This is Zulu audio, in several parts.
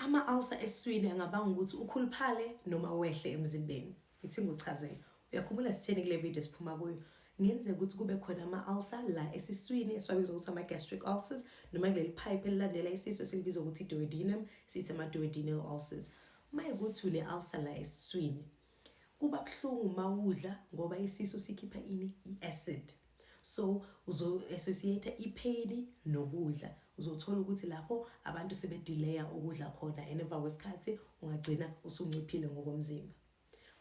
Ama-ulcer esiswini angabanga ukuthi ukhuluphale noma wehle emzimbeni. Ithi ngikuchazele. Uyakhumbula sitheni kule video esiphuma kuyo? Kungenzeka ukuthi kube khona ama-ulcer la esiswini esiwabiza ukuthi ama-gastric ulcers, noma kuleli pipe elilandela isisu esilibiza ukuthi i-duodenum, sithi ama-duodenal ulcers. Uma ukuthi une-ulcer la esiswini, kuba buhlungu uma udla ngoba isisu sikhipha ini? I-acid. So uzo-associate i-pain nokudla. Uzothola ukuthi lapho abantu sebedelaya ukudla khona, and emva kwesikhathi ungagcina usunciphile ngokomzimba.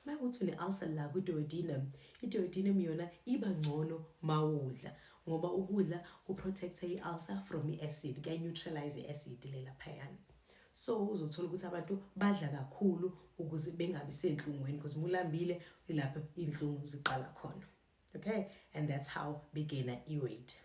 Uma kuthi une-ulcer la kwi-duodenum, i-duodenum yona iba ngcono mawudla ngoba ukudla ku-protecta i-ulcer from i-acid, kuya-neutralize i-acid le laphayana. So uzothola ukuthi abantu badla kakhulu ukuze bengabi senhlungweni, because mulambile ilapho iy'nhlungu ziqala khona, okay? And that's how begaina i-weight.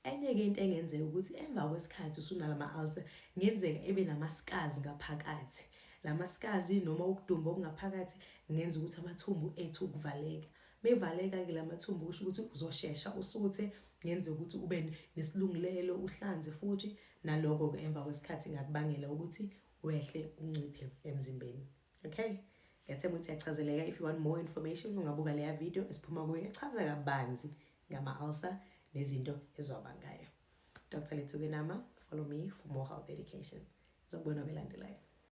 Enye-ke into engenzeka ukuthi emva kwesikhathi usunalama-ulcer, kungenzeka ebe nama-scars ngaphakathi. Lama-scars noma ukudumba okungaphakathi kungenza ukuthi amathumbu ethu ukuvaleka. Mevaleka-ke la mathumbu, kusho ukuthi uzoshesha usuthe, kungenzeka ukuthi ube nesilungulelo, uhlanze futhi. Naloko-ke emva kwesikhathi ngakubangela ukuthi wehle, unciphe emzimbeni, okay? Ngiyathemba ukuthi iyachazeleka. If you want more information, ungabuka leya video esiphuma kuyo, echaza kabanzi ngama-ulcer nezinto eziwabangayo. Dr Lethuke Nama, follow me for more health education. Ngizokubona kwelandelayo.